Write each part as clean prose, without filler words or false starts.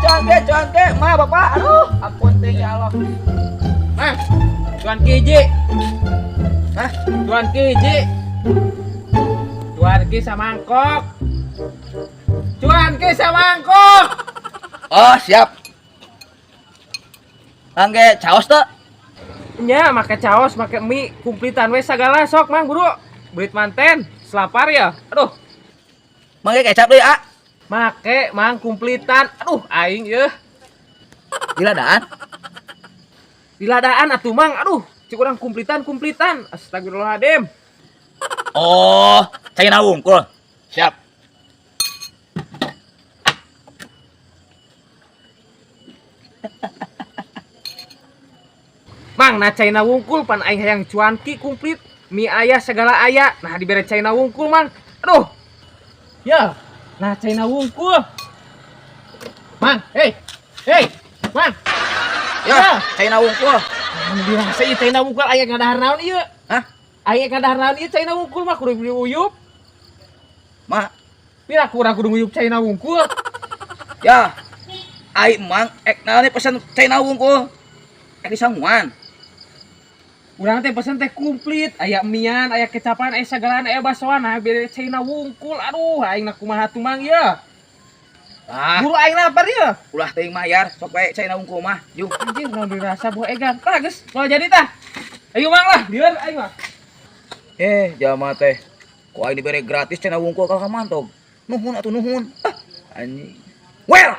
Cuanki, cuanki, ma bapak, aduh, ampun teh ya Allah. Mang, cuanki hiji. Hah? Cuanki hiji. Cuanki samangkok. Cuanki samangkok. Oh, siap. Angge caos tuh. Nya, make caos, make mie, kumplitan we sagala sok mang buru. Berit manten, selapar ya. Aduh, Mangge kecap deui, ah. make mang kumplitan. Aduh, aing yeuh. Diladaan. Diladaan atuh mang. Aduh, cik urang kumplitan-kumplitan. Astagfirullahaladzim. Oh, caina wungkul. Siap. Mang, nah caina wungkul pan aing hayang cuanki kumplit. Mie aya segala aya. Nah dibere caina wungkul mang. Aduh. Ya, nah caina wungkul. Mang, hei. Hei, mang. Ya, caina wungkul. Nah, dirasa ieu caina wungkul aya ngadahar naon ieu? Hah? Aya ngadahar naon ieu caina wungkul mah kudu beli uyup. Ma, Pira kurang kudu nguyup caina wungkul. ya. Ai mang ek naon pesan caina wungkul. Ek disanguan. Urang teh pesen teh komplit, aya mian, aya kecapan, aya sagalaan, aya basoan, nah bere caina wungkul. Aduh, aing na kumaha tuh mang ieu. Ah, Buru aing lapar ieu. ulah teuing mayar, sok we caina wungkul mah. Jung. Anjir, naon dirasa buah egan. Tah geus, moal jadi tah. Ayo mang lah, lieur aing mah. Eh, jalma teh. Ku aing dibere gratis caina wungkul ka mantog. Nuhun atuh nuhun. Ah, anjing. Well.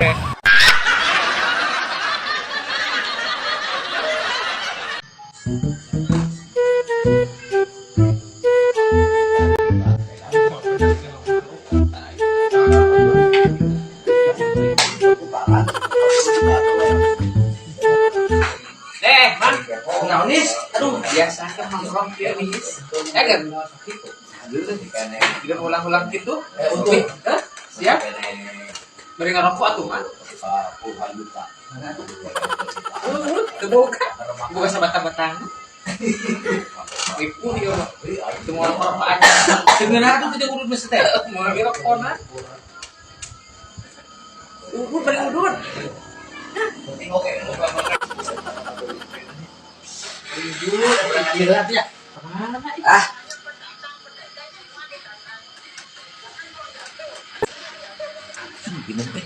Mang, naon nis? Aduh, biasa kan nongkrong kieu nis. Egan. Tidak ulang-ulang gitu. Oke, hah? Siap? Beri ngerokok atuh, Mang. Teu boga. Boga sabatang-batang. Ibu ieu mah. Teu moal rokok aja. Teu ngeunah atuh teu urut geus teh. Moal rokona. Udut bari udut. Gila ya. Ah. Bingung teh.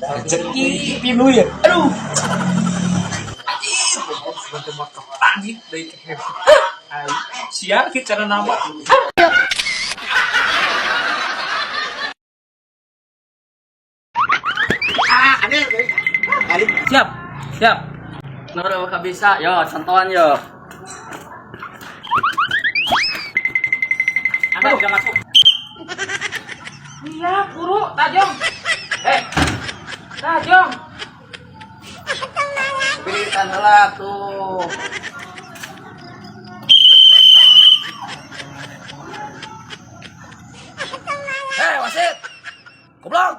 Rezeki pilu ya. Aduh. Anjir, deui kehe. Siar kieu cara nama. Siap. Siap. Nora bakal bisa, yo contohan yo. Anda tidak masuk. Iya, buru, tajong. Tajong. Pilihan heula tuh. Hei wasit. Goblok.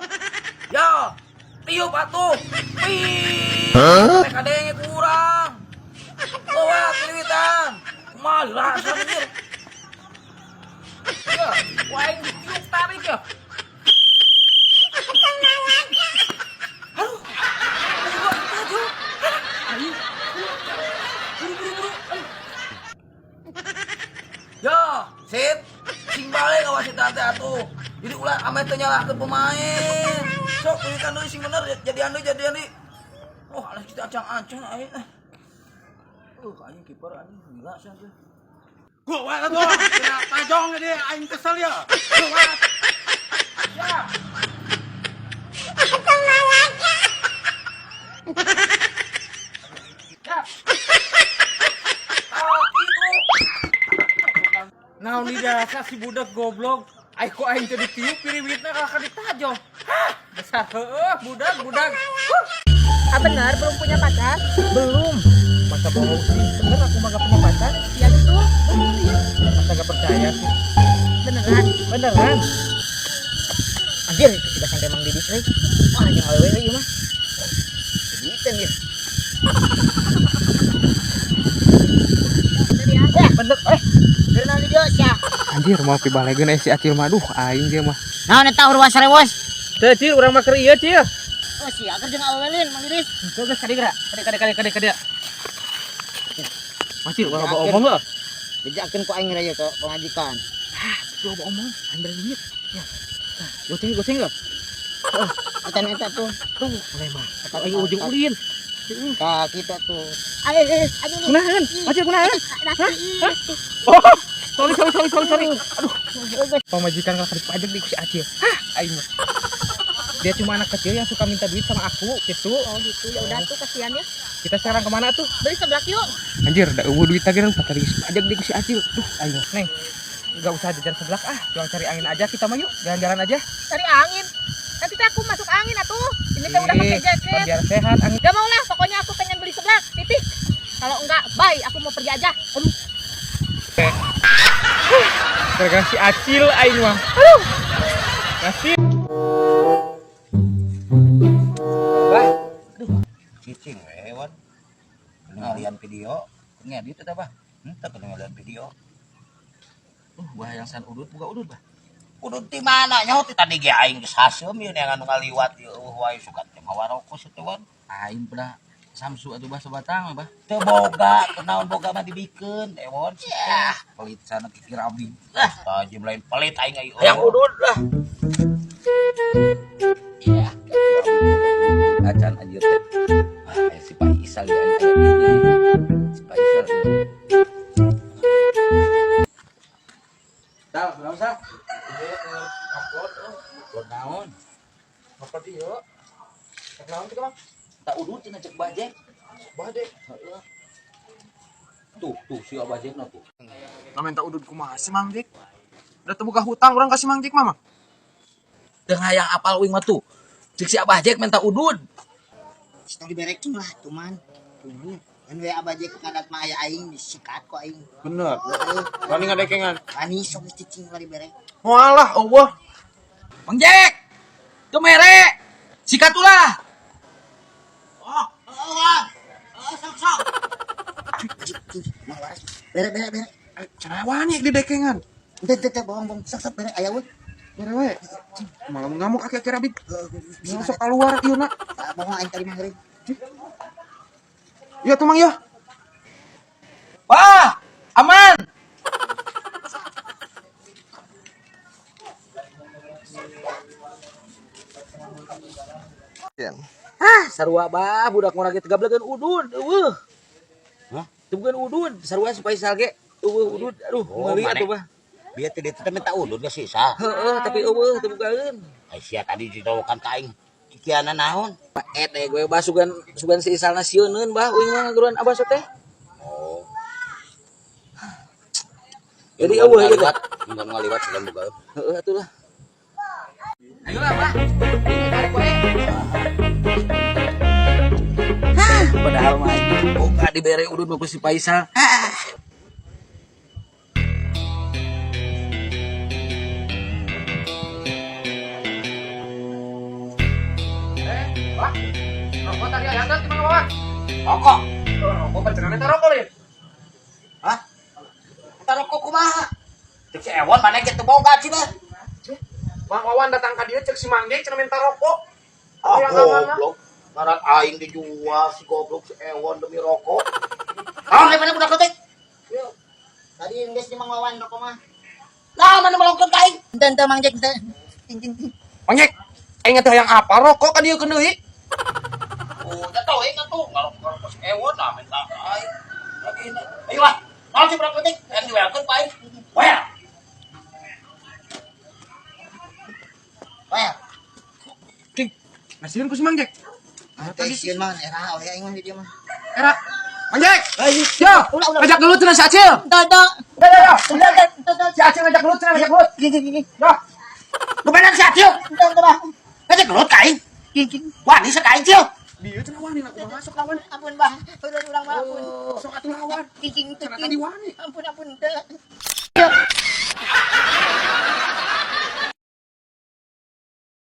Yo, tiup atuh. Wih. Teh kadenge kurang. Bawa keliwitan. Kumaha anjir. Ya, wah aing ditiup tarik ya. Aduh. Aduh, aduh. Buru, buru, buru. Aduh. Yo, sit. Sing balik wasit teh atuh. Jadi ulah ame teu nyalahkeun pemain. Sok berikan deui sing bener jadian deui, jadian deui. Oh, alas kita ancang-ancang aing. Anjing kiper anjing gila sih teh. Gua atuh, kena tajong jadi aing kesel ya. Gua Ya. Ya. Ah, itu. Naon di dirasa si budak goblok. Ai ku aing teh ditiup piriwitna kakak ditajong. Hah, besar heueuh budak budak. Huh. Ah benar belum punya pacar? Belum. Masa bohong sih? Bener aku mah gak punya pacar. Ya betul. Bener ya. Masa gak percaya sih? Beneran. Beneran. Anjir, tidak sampai Mang Didis euy. Wah, jeung awewe euy ieu mah. Duitan ieu. Bener ya. Bener. Anjir mau pibalegeun si Acil mah, aduh aing ge mah. Naon eta urang sarewos? Teu Cil, urang mah keur ieu Cil. Oh sia keur jeung awewe lin Mang Didis. Teu geus kadieu geura. Kade kade kade kade. Macil, ulah loba omong heuh. Bejakeun ku aing raya ke pamajikan. Ah, loba omong, aing bere duit. Ya. Tah, goceng goceng heuh. Eta nu eta tuh. Tuh, mulai mah. Eta aing ujung ulin. Ka kita tuh. Ayo aduh. Kunahan? Macil kunahan? Hah? Oh, sorry sorry sorry sorry sorry. Aduh. Pamajikan kalau pajak di si Acil. Hah, aing mah. Dia cuma anak kecil yang suka minta duit sama aku gitu. Oh gitu, ya udah tuh kasihan ya. Kita sekarang kemana tuh? Beli seblak yuk. Anjir, udah eueuh duit lagi tadi pajak di si Acil. Duh, ayo. Neng, nggak usah jajan seblak ah. Pulang cari angin aja kita mah yuk. Jalan-jalan aja. Cari angin. Nanti teh aku masuk angin atuh. Ini teh udah pakai jaket. Biar sehat angin. Gak mau lah, pokoknya aku pengen beli seblak. Titik. Kalau enggak, bye. Aku mau pergi aja. Aduh. Gara-gara si Acil aing mah. Aduh. Kasih. Cicing we wan. Ngalian video, Ngedit eta bah. henteu kudu ngalian video. Bah yang san udut buka udut bah. Udut di mana nyaho ti tadi ge aing geus haseum ieu neangan nu ngaliwat ieu eueuh wae suka teh mawa rokok situ wan. Aing pernah Samsu atuh bah sebatang bah. Teu boga, kunaon boga mah dibikeun ewon. Yah, pelit sana kikir abdi. Lah, tajim lain pelit aing ai. Hayang udut lah. Ya, acan anjir teh. Ah, si Pak Isal ya aing aya duit. Si Pak Isal. Sal, kunaon Sal? Upload, upload naon? Upload ieu. Naon kitu, Bang? Tak udut cenah cek bajek. Bajek. Heeh. Tuh, tuh si abajekna tuh. Nah minta udut kumaha sih Mang Dik? Udah terbuka hutang orang kasih Mang Dik mama. Teu hayang apal uing mah tuh. Cek si Abah Jack minta udud. Tong diberekin lah tuman. Kan we Abah Jack ngadat mah aya aing disikat ku aing. Bener. Heeh. Wani ngadekengan. Wani sok geus cicing lah diberek. Walah Allah. Mang Jack. Teu mere. Sikat ulah. Oh, oh, Wan. Oh, sok sok. Cicing, mah waras. Bere bere bere. Cenah wani didekengan. Teu teu teu bohong bohong sok sok bere aya we. Bere we. Malah ngamuk aki-aki rabit. Bisa Sok keluar ieu na. bohong aing tadi mah heureun. Iya tuh Mang ya. Wah, aman. Ah, sarua bah budak ngora ge tegablegeun udud, eueuh. Hah? Teu bukan udud, sarua si Faisal ge eueuh udud. Aduh, Oh, meuli maneh. atuh bah. Biar teh dia teh minta udut geus sisa. Heeh, tapi eueuh teu bukaeun. Ai sia tadi ditawakan ka aing. Kikiana naon? Eh teh gue bah sugan sugan si Isalna sieuneun bah uing mah ngageruan abah teh. Oh. Jadi eueuh ieu teh. Nungguan ngaliwat sugan boga. Heeh atuh lah. Ayo lah, Bah. Ini tarik wae. Hah, padahal mah boga dibere udud mah ku si Faisal. Hah. Wah, rokok tadi aya teh di mana Wawan? Rokok. Rokok pancengan eta rokok lin. Hah? Eta rokok kumaha? Cek si Ewon mana ge teu boga cenah. Mang Wawan datang ka dieu cek si Mang Dik cenah minta rokok. Ah, Yang aman, goblok. Ngaran aing dijual si goblok si Ewon demi rokok. Naon daripada budak leutik? Tadi geus di Mang Wawan rokok mah. Nah, mana melongkeun ka aing? Henteu henteu Mang Jack henteu. Cing cing. Mang Jack, aing teh hayang apa rokok ka dieu keun deui? Oh, jatuh aing atuh ngarokok si Ewon nah minta ka aing. Lagi ini. Ayo lah. Naon si budak leutik? Aing diwealkeun ka aing. Well. Well, Cing, ngasieun ku si Mang Jack. teh sieun mah era we aing mah di dieu mah. Era. Mang Jack. Yo, Ulah ulah. ngajak dulu cenah si Acil. Henteu henteu. Ya ya ya. Henteu henteu henteu. Si Acil ngajak gelut cenah ngajak gelut. Cing cing cing. Yo. Lu bener si Acil. Henteu henteu bah. Ngajak gelut ka aing. Cing cing. Wani sa ka aing, Cil. Dieu cenah wani na kumaha sok lawan. Ampun bah. Udah urang mah ampun. Sok atuh lawan. Cing cing Cenah tadi wani. Ampun ampun henteu.